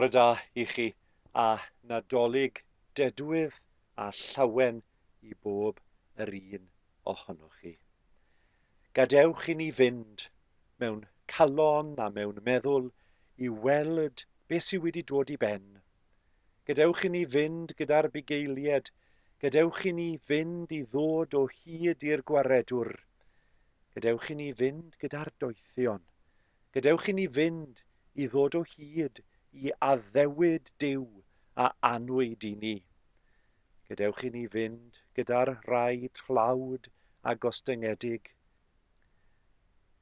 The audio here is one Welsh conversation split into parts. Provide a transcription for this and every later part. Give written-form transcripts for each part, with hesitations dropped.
Bore da i chi a Nadolig dedwydd a llawen i bob yr un ohonoch chi. Gadewch i ni fynd mewn calon a mewn meddwl i weld beth sydd wedi dod i ben. Gadewch i ni fynd gyda'r bugeilied, gadewch i ni fynd i ddod o hyd i'r gwaredwr. Gadewch i ni fynd gyda'r doethion. Gadewch i ni fynd i ddod o hyd i addewid Duw a anwyd i ni. Gadewch i ni fynd gyda'r rhai tlawd a gostyngedig.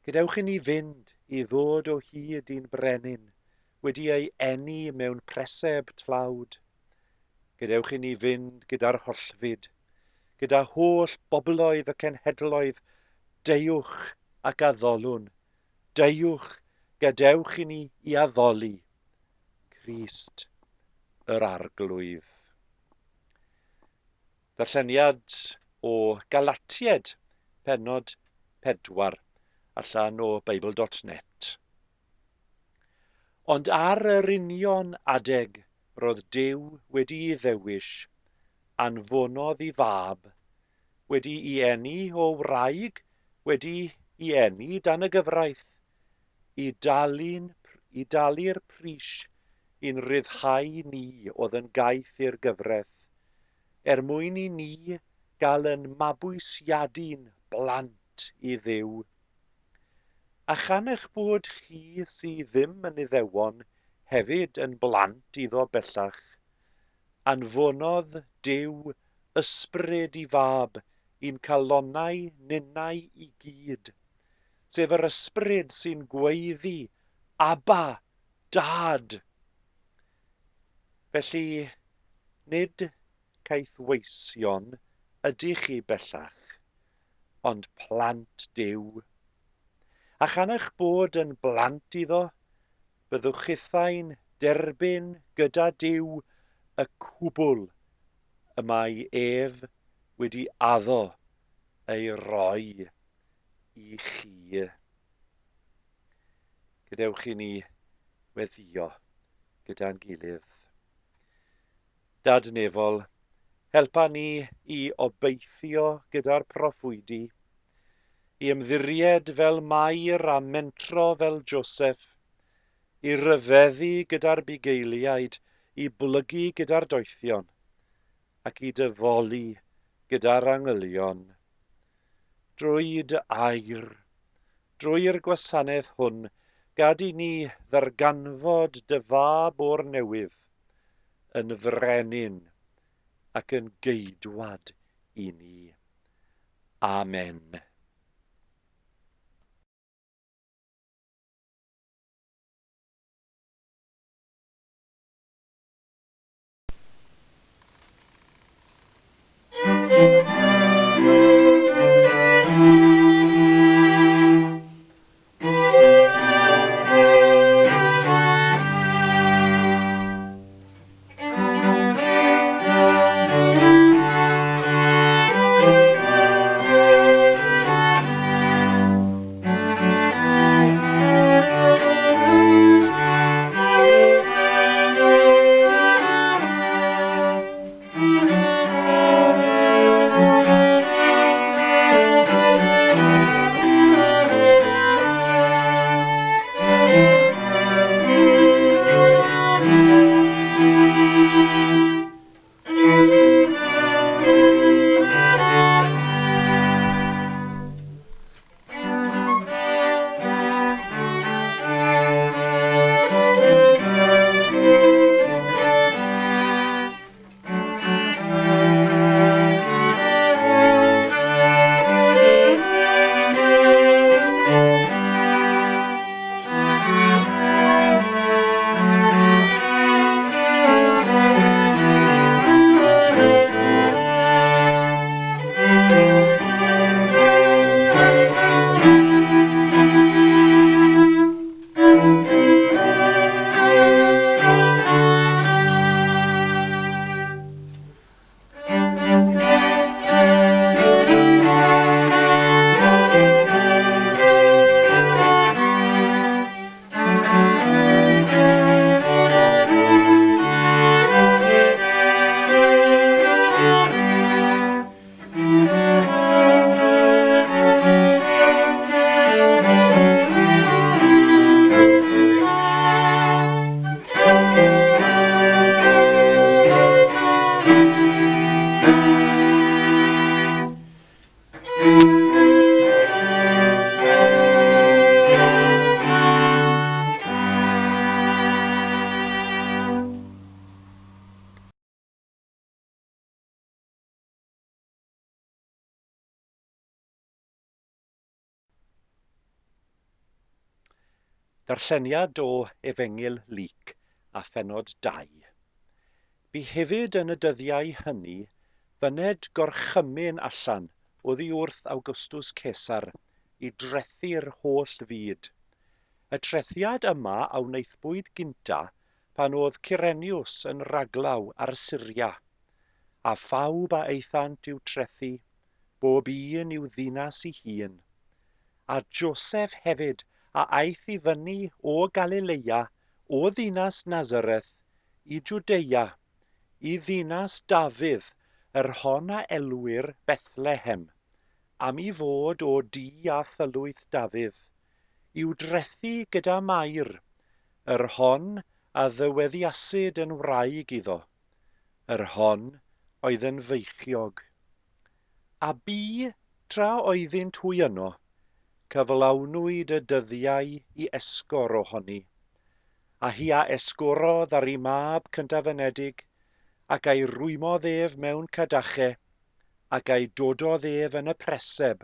Gadewch i ni fynd i ddod o hyd i'n brenin, wedi ei eni mewn preseb tlawd. Gadewch i ni fynd gyda'r hollfyd, gyda holl bobloedd y cenhedloedd, deuwch ac addolwn. Deuwch, gadewch i ni i addoli Crist yr Arglwydd. Darlleniad o Galatied, pennod 4, allan o Bible.net. Ond ar yr union adeg roedd Duw wedi'i ddewis, anfonodd i fab, wedi i eni o wraig, wedi i eni dan y gyfraith, i dalu'n i dalu'r pris i'n rhyddhau ni oedd yn gaeth i'r gyfraith, er mwyn i ni gael yn mabwysiadu'n blant i Dduw. A chan eich bod chi sy ddim yn Iddewon hefyd yn blant iddo bellach, Anfonodd Duw ysbryd i Fab i'n calonnau ninnau i gyd, sef yr ysbryd sy'n gweiddi, Abba, Dad! Felly, nid caethweision ydych chi bellach, ond plant Duw. A chan eich bod yn blant iddo, Byddwch chithau'n derbyn gyda Duw y cwbl y mae ef wedi addo ei roi i chi. Gadewch i ni weddïo gyda'n gilydd. Dad nefol, helpa ni i obeithio gyda'r proffwydi, i ymddiried fel Mair a mentro fel Joseph, i ryfeddu gyda'r bugeiliaid, i blygu gyda'r doethion, ac i dyfoli gyda'r angylion. Drwy dy air, drwy'r gwasanaeth hwn, gad i ni ddarganfod dy fab o'r newydd, yn frenin ac yn geidwad i ni. Amen. Darlleniad o Efengyl Luc a phennod 2. Bu hefyd yn y dyddiau hynny fyned gorchymyn allan oddi wrth Augustus Cesar i drethu'r holl fyd. Y trethiad yma a wnaethpwyd gynta pan oedd Cyrenius yn raglaw ar Syria. A phawb a aethant i'w trethu, bob un i'w ddinas i hun. A Joseph hefyd a aeth i fyny o Galileia, o ddinas Nazareth, i Jwdea, i ddinas Dafydd, yr hon a elwir Bethlehem, am i fod o du a thylwyth Dafydd, i'w drethu gyda Mair, yr hon a ddyweddiasid yn wraig iddo, yr hon oedd yn feichiog. A bu, tra oeddynt hwy yno, cyflawnwyd y dyddiau i esgor ohoni. A hi a esgorodd ar ei mab cyntaf-anedig, ac a'i rwymodd ef mewn cadache, ac a'i dododd ef yn y preseb,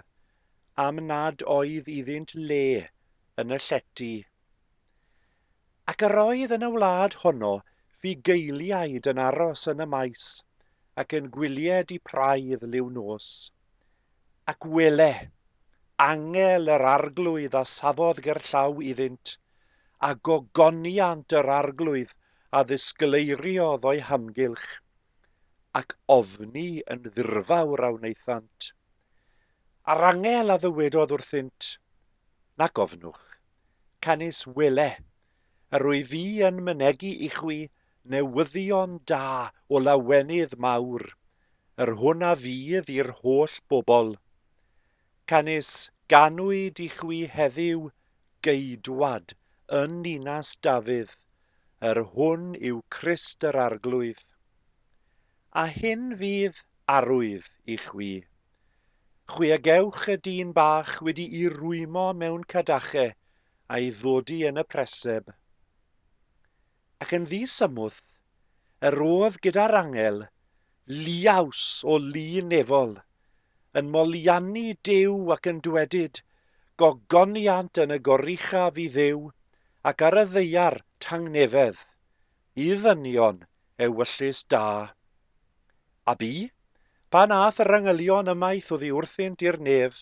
am nad oedd iddynt le yn y llety. Ac yr oedd yn y wlad honno fugeiliaid yn aros yn y maes, ac yn gwylied i praidd liw nos. Ac wele, angel yr Arglwydd a safodd gerllaw iddynt, a gogoniant yr Arglwydd a ddisgleiriodd o'u hamgylch, ac ofni yn ddirfawr a wnaethant. A'r angel a ddywedodd wrthynt, Nac ofnwch, Canys wele, yr wyf fi yn mynegi i chwi newyddion da o lawenydd mawr, yr hwn a fydd i'r holl bobl. Canys ganwyd i chwi heddiw Geidwad yn ninas Dafydd, yr hwn yw Crist yr Arglwydd. A hyn fydd arwydd i chwi. Chwi a gewch y dyn bach wedi'i rwymo mewn cadache a'i ddodi yn y preseb. Ac yn ddisymwth, yr oedd gyda'r angel liaws o lu nefol, yn moliannu Duw ac yn dwedyd, Gogoniant yn y goruchaf i Dduw, ac ar y ddaear tangnefedd, i ddynion ewyllys da. A bu, pan ath yr angylion ymaith oddi wrthynt i'r nef,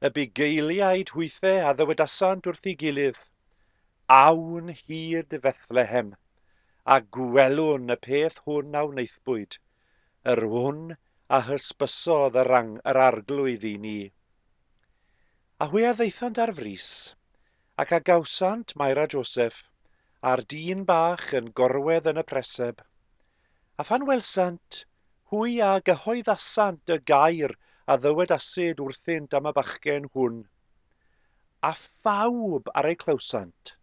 y bugeiliaid hwythe a ddywedasant wrth ei gilydd, Awn hyd Fethlehem, a gwelwn y peth hwn a wnaethpwyd, yr hwn a hysbysodd yr, ang, yr arglwydd i ni. A hwy a ddaethant ar frys, Ac a gawsant Mair a Joseph, a'r dyn bach yn gorwedd yn y preseb. A phan welsant, hwy a gyhoeddasant y gair a ddywedasid wrthynt am y bachgen hwn. A phawb ar eu clywsant,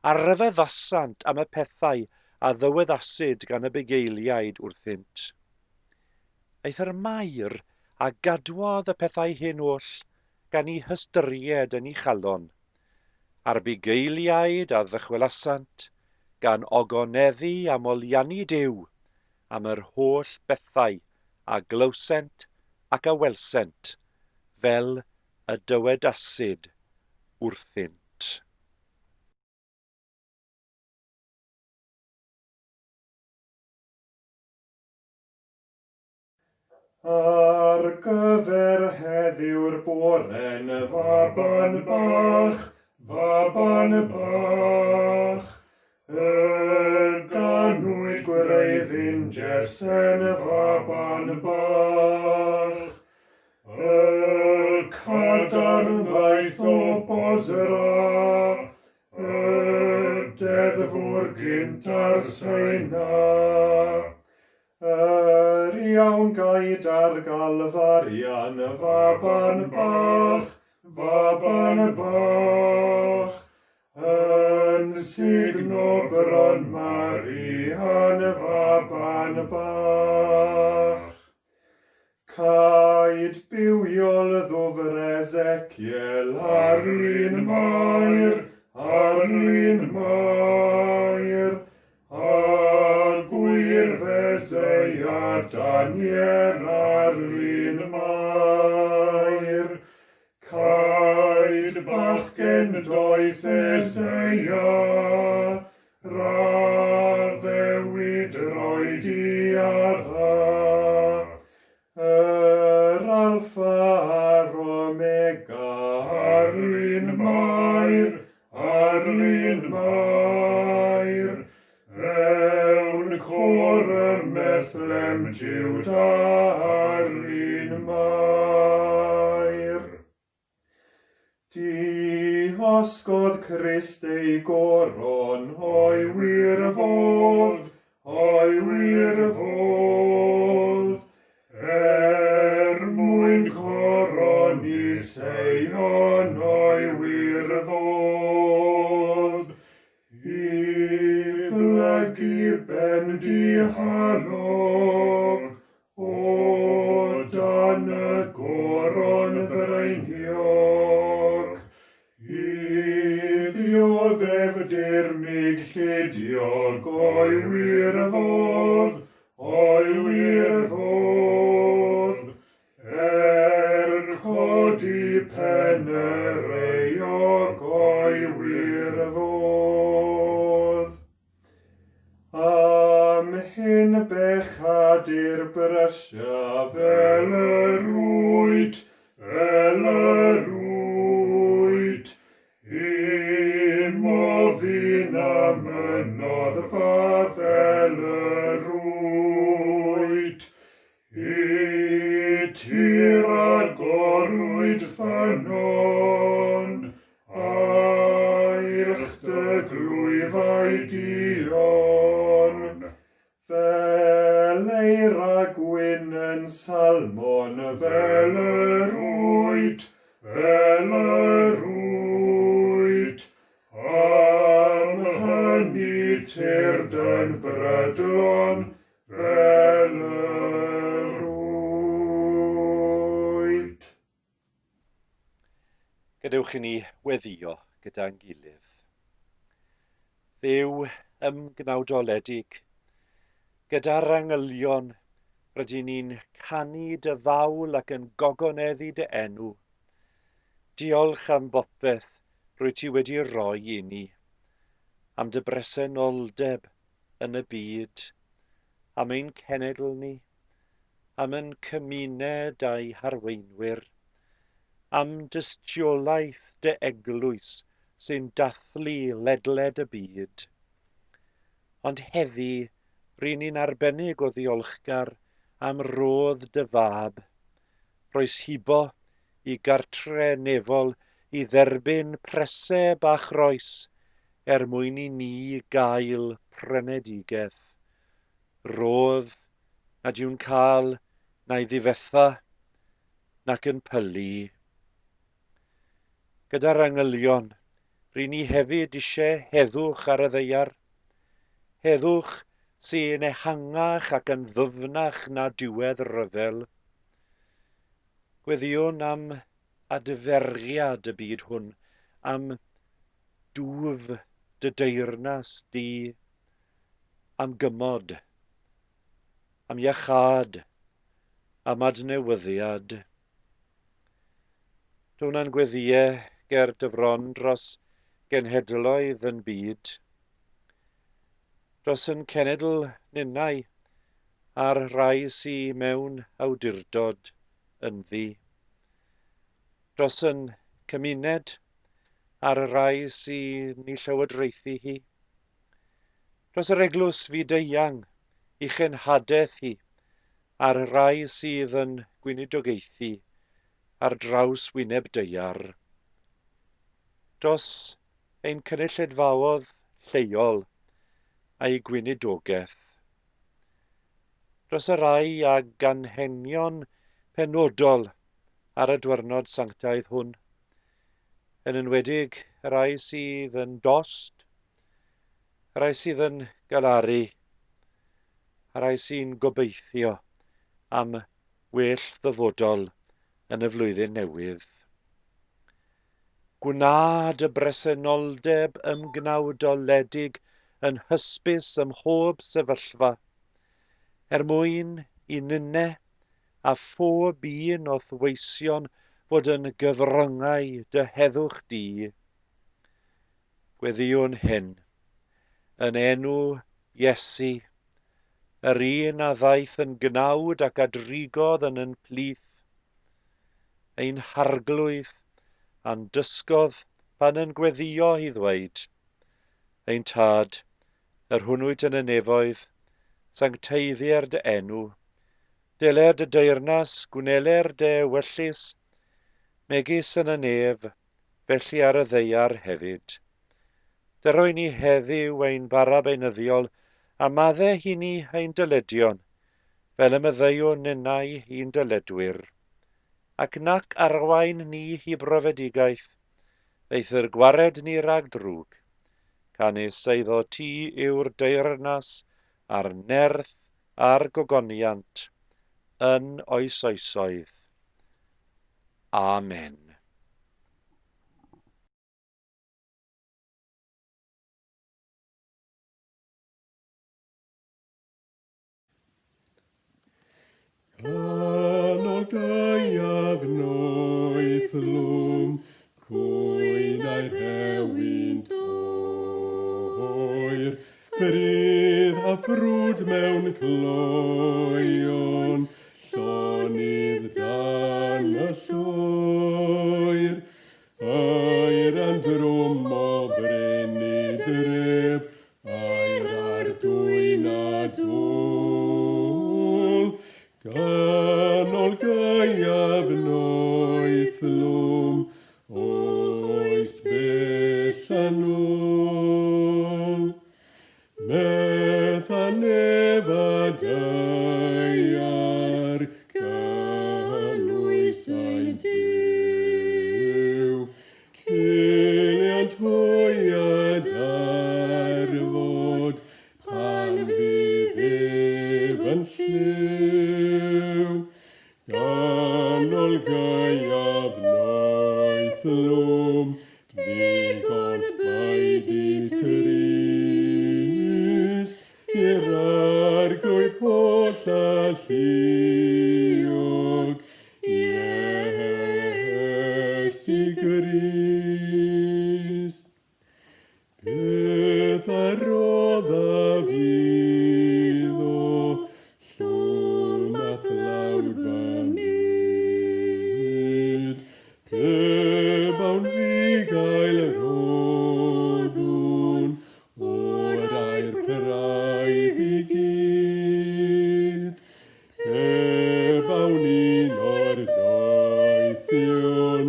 a ryfeddasant am y pethau a ddywedasid gan y bugeiliaid wrthynt. Eithr Mair a gadwodd y pethau hyn oll gan eu hystyried yn ei chalon, a'r bugeiliaid a ddychwelasant, gan ogoneddu a moliannu Duw am yr holl bethau a glywsent ac a welsent, fel y dywedasid wrthynt. Ar gyfer heddiw'r bore'n faban bach, faban bach. Y ganwyd gwreiddyn Jese'n faban bach. Y cadarn ddaeth o Bosra, y deddfwr gynt ar Seina. Yr iawn gaid ar Galfarian, faban bach, faban bach, yn sugno bron Marian, faban bach. Caed bywiol ddwfr Ezekiel ar lun Mair, ar lun Mair, A gwir Feseia Daniel ar lun Mair. Caed Nid bachgen doeth Eseia, Raddewid roi di adda. Yr Alffa a'r Omega, ar lun Mair, ar lun Mair. Mewn côr ym Methlem Jiwda, ar lun Mair. Diosgodd Crist ei goron o'i wir fodd, o'i wir fodd, er mwyn coroni Seion o'i wir fodd, i blygu ben dihalog, O dan y goron ddraeniog, I ddioddef dirmyg llidiog o'i wir fodd, o'i wir fodd, Er codi pen yr euog o'i wir fodd. Am hyn bechadur brysia fel yr wyt, fel yr wyt, i'm ofyn am y noddfa fel yr wyt. I ti ragorwyd ffynnon, Ailch dy glwyfau duon, Fel eira gwyn yn salmon, Fel yr wyt, fel yr wyt. Am hynny tyrd yn brydlon, Fel yr wyt. Gadewch i ni weddïo gyda'n gilydd. Dduw ymgnawdoledig, gyda'r angylion rydyn ni'n canu dy fawl ac yn gogoneddu dy enw. Diolch am bopeth rwy ti wedi roi i ni, am dy bresenoldeb yn y byd, am ein cenedl ni, am yn cymuned a'i harweinwyr, am dystiolaeth dy eglwys sy'n dathlu ledled y byd. Ond heddi, ry'n ni'n arbennig o ddiolchgar am rodd dy fab. Rhoes hibo i gartre nefol i dderbyn preseb a chroes er mwyn i ni gael prynedigaeth. Rodd nad yw'n cael na'i ddifetha nac yn pylu. Gyda'r angylion, ry'n ni hefyd eisiau heddwch ar y ddaear. Heddwch sy'n ehangach ac yn ddyfnach na diwedd rhyfel. Gweddïwn am adferiad y byd hwn, am dwf dy deyrnas di, am gymod, am iachâd, am adnewyddiad. Down a'n gweddïe ger dy fron dros genhedloedd yn byd, dros yn cenedl ninnau a'r rhai sy mewn awdurdod ynddi, dros yn cymuned a'r rhai sy'n ei llywodraethu hi. Dros yr eglwys fyd-eang, i chenhadaeth hi, a'r rhai sydd yn gweinidogaethu ar draws wyneb daear. Dros ein cynulleidfaoedd lleol a'i gweinidogaeth. Dros y rhai ag anghenion penodol ar y dwyrnod sanctaidd hwn, yn enwedig y rhai sydd yn dost, y rhai sydd yn galaru, y rhai sy'n gobeithio am well ddyfodol yn y flwyddyn newydd. Gwna dy bresenoldeb ymgnawdoledig yn hysbys ym mhob sefyllfa, er mwyn i ninne a phob un o'th weision fod yn gyfryngau dy heddwch di. Gweddïwn hyn yn enw Iesu, yr un a ddaeth yn gnawd ac a drigodd yn yn plith, ein Harglwydd a'n dysgodd pan yn gweddïo i ddweud, Ein Tad, yr hwn wyt yn y nefoedd, sancteiddier dy enw, deler dy deyrnas, gwneler dy ewyllys, megis yn y nef, felly ar y ddaear hefyd. Dyro i ni heddiw ein bara beunyddiol, a madde i ni ein dyledion, fel y maddeuwn ninnau i'n dyledwyr. Ac nac arwain ni i brofedigaeth, eithr gwared ni rhag drwg. Canys eiddo ti yw'r deyrnas a'r nerth a'r gogoniant yn oes oesoedd. Amen. Ganol gaeaf noeth lwm, cwynai'r rhewyn oer, ffridd a ffrwd mewn cloeon, llonydd dan y lloer. Aer yn drwm o bryn i dref, aer ar dwyn a dwl, ganol gaeaf noeth lwm, oes bell yn ôl. Meth a nef a daear gynnwys ein Duw, Ciliant hwy a darfod pan fydd ef yn lliw. Ganol gaeaf noeth lwm, digon baedi trist, i'r Arglwydd holl alluog, Iesu Grist. Beth a roddaf iddo, llwm a thlawd fy myd? Pe bawn fugail roddwn o'r aer praidd i gyd. Pe bawn un o'r doethion,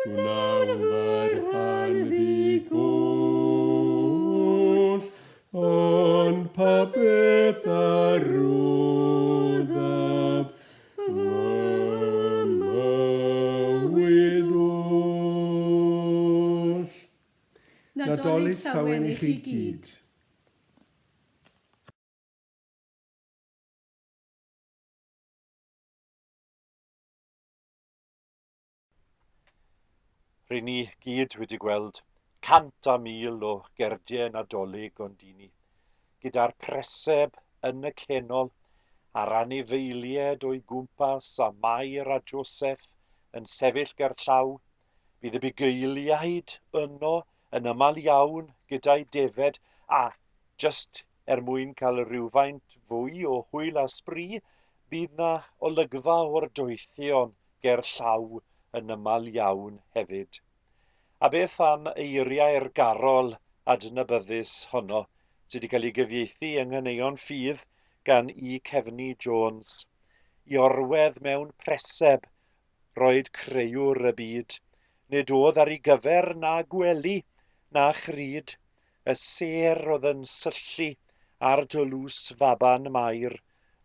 gwnawn fy rhan ddi-goll, ond pa beth a roddaf fy mywyd oll? Nadolig Llawen i chi gyd! Ry'n ni gyd wedi gweld 100,000 o gerdiau Nadolig ond i ni, gyda'r preseb yn y cenol a'r anifeiliaid o'i gwmpas a Mair a Joseph yn sefyll gerllaw, bydd y bugeiliaid yno yn aml iawn gyda'i defed a, jyst Er mwyn cael rhywfaint fwy o hwyl a sbri, bydd 'na olygfa o'r doethion ger llaw yn aml iawn hefyd. A beth am eiriau'r garol adnabyddus honno sydd wedi cael ei gyfieithu yng Nghaneuon Ffydd gan E. Cefni Jones, I orwedd mewn preseb roed creuwr y byd, nid oedd ar ei gyfer na gwely na chryd, Y sêr oedd yn syllu ar dlws faban Mair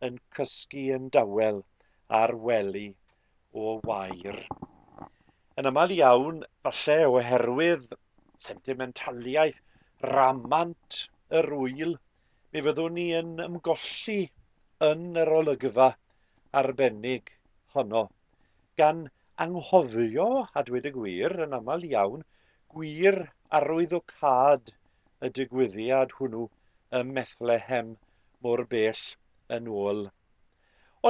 yn cysgu yn dawel ar wely o wair. Yn aml iawn, falle oherwydd sentimentaliaeth ramant yr ŵyl, mi fyddwn ni yn ymgolli yn yr olygfa arbennig honno, gan anghofio, a dweud y gwir, yn aml iawn, gwir arwyddocâd y digwyddiad hwnnw ym Methlehem mor bell yn ôl.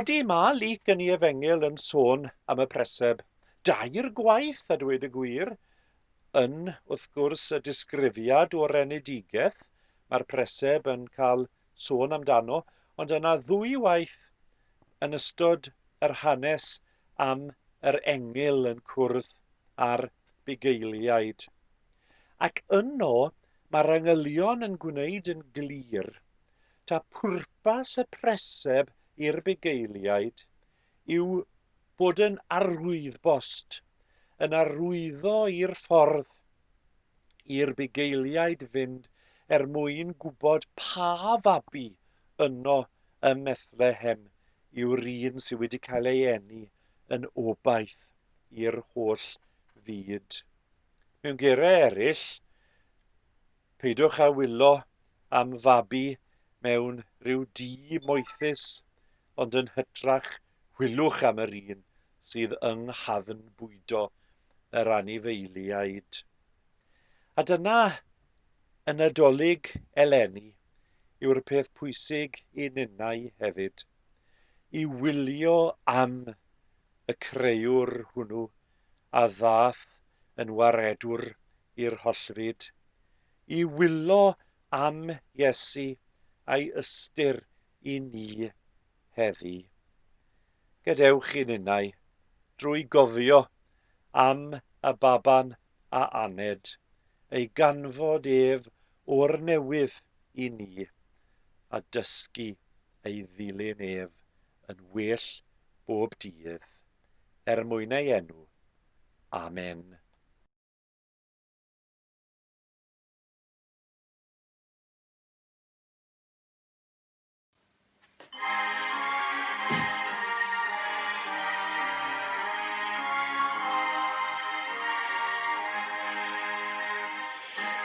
Odi, mae Luc yn ei Efengyl yn sôn am y preseb. Dair gwaith, a dweud y gwir, yn, wrth gwrs, y disgrifiad o'r enedigaeth, mae'r preseb yn cael sôn amdano, ond yna ddwy waith yn ystod yr hanes am yr engyl yn cwrdd â'r bugeiliaid. Ac yno mae'r angylion yn gwneud yn glir ta pwrpas y preseb i'r bugeiliaid yw bod yn arwyddbost, yn arwyddo i'r ffordd i'r bugeiliaid fynd er mwyn gwybod pa fabi yno ym Methlehem yw'r un sydd wedi cael ei eni yn obaith i'r holl fyd. Mewn geiriau eraill, peidiwch â wylo am fabi mewn rhyw dŷ moethus, ond yn hytrach chwilwch am yr un sydd yng nghafn bwydo yr anifeiliaid. A dyna y Nadolig eleni yw'r peth pwysig i ninnau hefyd, i wylio am y creuwr hwnnw a ddaeth yn waredwr i'r hollfyd, i wylo am Iesu a'i ystyr i ni heddi. Gadewch i ninnau, drwy gofio am y baban a aned, ei ganfod ef o'r newydd i ni, a dysgu ei ddilyn ef yn well bob dydd, er mwyn ei enw. Amen.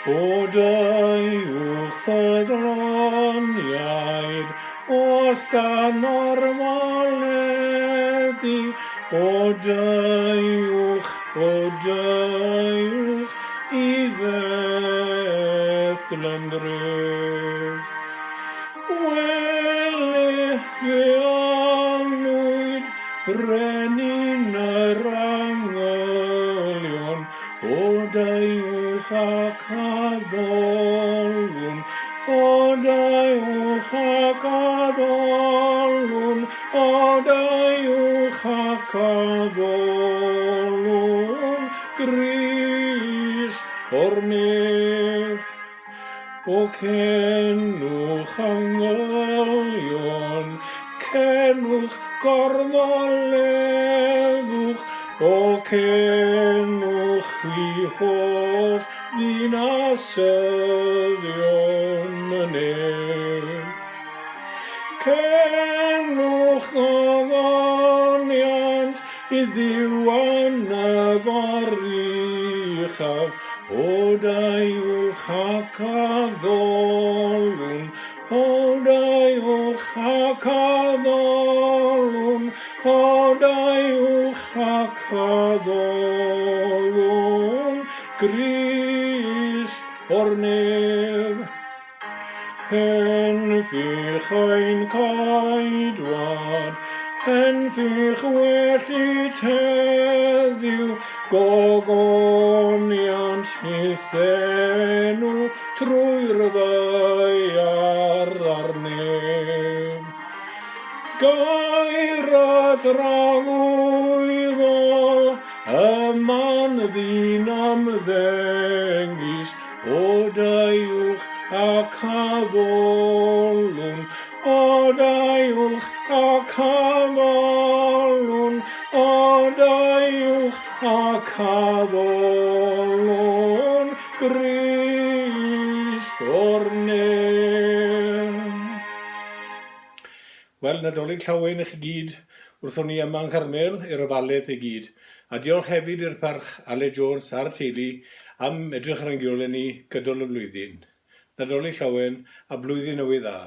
O deuwch ffyddloniaid, os gan orfoleddu, o deuwch, o deuwch i Fethlem dref. Wele, fe anwyd brenin yr angylion, o deuwch ac addolwn, o deuwch ac addolwn, o deuwch ac addolwn, Grist o'r nef. O cenwch angylion, cenwch gorfoleddwch, o cenwch chwi holl ddinasyddion y nef. Cenwch ogoniant i Dduw yn y goruchaf, O deuwch ac addolwn, O deuwch ac addolwn, O deuwch ac addolwn, Grist o'r nef. Hen fych ein caedwad, hen fych well i heddiw, gogoniant i'th enw trwy'r ddaear a'r nef. Gair y dragwyddol, y man ddyn ymddengys, O deuwch ac addolwn, o deuwch ac addolwn, o deuwch ac addolwn, Grist o'r nef. Wel, Nadolig Llawen i chi gyd wrthon ni yma yng Ngharmel, i'r ofalaeth i gyd. A diolch hefyd i'r Parch Aled Jones a'r teulu am edrych ar ein giolen ni gydol y flwyddyn. Nadolig Llawen a Blwyddyn Newydd Dda.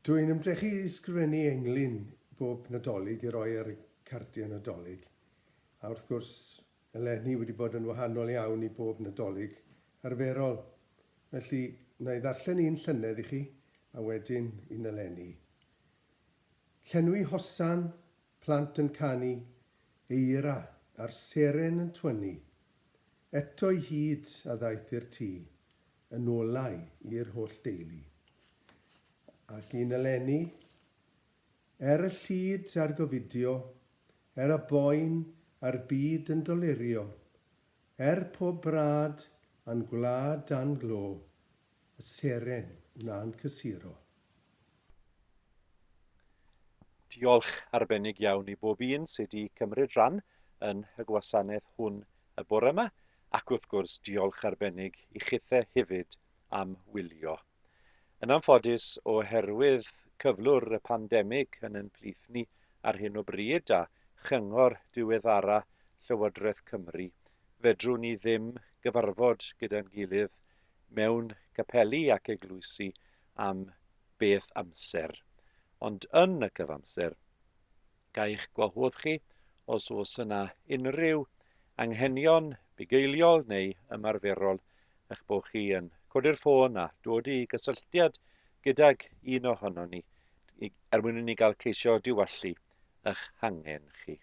Dw i'n ymdrechu i sgrifennu englyn bob Nadolig i roi ar y cardiau Nadolig, a wrth gwrs, eleni wedi bod yn wahanol iawn i bob Nadolig arferol. Felly, na i ddarllen un llynedd i chi, a wedyn un eleni. Llenwi hosan, plant yn canu, eira a'r seren yn twynnu. Eto'i hyd a ddaeth i'r tŷ, yn olau i'r holl deulu. Ac un eleni, er y llid a'r gofidio, er y boen a'r byd yn dolurio, er pob brad a'n gwlad dan glo, y seren wna'n cysuro. Diolch arbennig iawn i bob un sydd wedi cymryd rhan yn y gwasanaeth hwn y bore yma, ac wrth gwrs diolch arbennig i chithe hefyd am wylio. Yn anffodus, oherwydd cyflwr y pandemig yn ein plith ni ar hyn o bryd a chyngor diweddara Llywodraeth Cymru, fedrwn ni ddim gyfarfod gyda'n gilydd mewn capeli ac eglwysi am beth amser. Ond yn y cyfamser, ga i'ch gwahodd chi os oes yna unrhyw anghenion bugeiliol neu ymarferol eich bod chi yn codi'r ffôn a dod i gysylltiad gydag un ohonon ni er mwyn i ni gael ceisio diwallu eich hangen chi.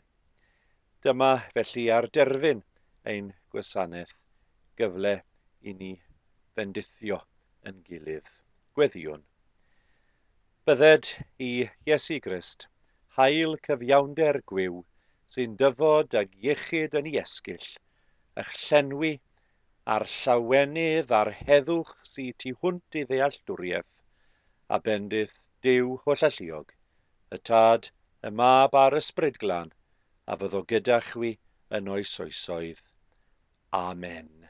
Dyma felly ar derfyn ein gwasanaeth gyfle i ni fendithio yn gilydd. Gweddïwn. Bydded i Iesu Grist, hael cyfiawnder gwiw, sy'n dyfod ag iechyd yn ei esgyll, ych llenwi â'r llawenydd a'r heddwch sy tu hwnt i ddealltwriaeth, a bendith Duw Hollalluog, y Tad, y Mab a'r Ysbryd Glân, a fyddo gyda chwi yn oes oesoedd. Amen.